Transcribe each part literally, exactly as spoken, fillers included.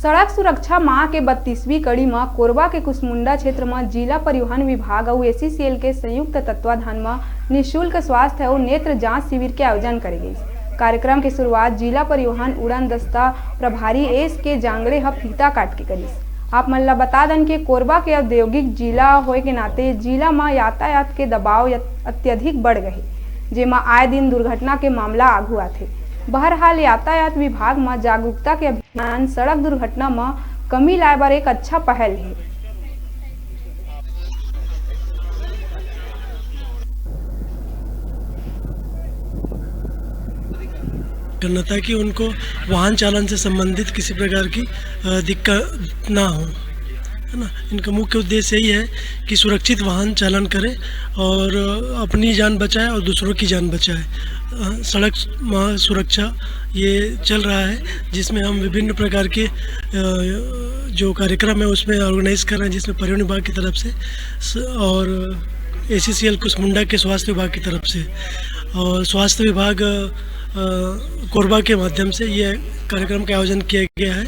सड़क सुरक्षा माह के बत्तीसवीं कड़ी म कोरबा के कुसमुंडा क्षेत्र म जिला परिवहन विभाग अउ एसीसीएल के संयुक्त तत्वाधान म निशुल्क स्वास्थ्य अउ नेत्र जांच शिविर के आयोजन करे गइस। कार्यक्रम के शुरुआत जिला परिवहन उड़न दस्ता प्रभारी एस के जांगड़े ह फीता काट के करिस। आप मन ल बता दन के कोरबा के औद्योगिक जिला होए के नाते जिला म यातायात के दबाव यत-, अत्यधिक बढ़ गए हे, जेमा आए दिन दुर्घटना के मामला आघू आथे। बहरहाल, यातायात विभाग म जागरूकता के अभियान सड़क दुर्घटना म कमी लाए बर एक अच्छा पहल हे। करना, ताकि उनको वाहन चालन से संबंधित किसी प्रकार की, अ, दिक्कत ना हो, है ना। इनका मुख्य उद्देश्य यही है कि सुरक्षित वाहन चालन करें और, अ, अपनी जान बचाएं और दूसरों की जान बचाएं। अ, सड़क माह सुरक्षा ये चल रहा है, जिसमें हम विभिन्न प्रकार के, अ, जो कार्यक्रम है, उसमें ऑर्गेनाइज कर रहे हैं, जिसमें परिवहन विभाग की तरफ से स-, और एसीसीएल कुसमुंडा के स्वास्थ्य विभाग की तरफ से और स्वास्थ्य विभाग, अ, कोरबा के माध्यम से ये कार्यक्रम का आयोजन किया गया है।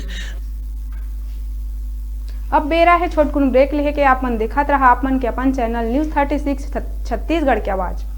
अब बेरा है छोटकुन ब्रेक लेहे के। आप मन देखत रहा आप मन के अपन channel news thirty six Chhattisgarh के आवाज़।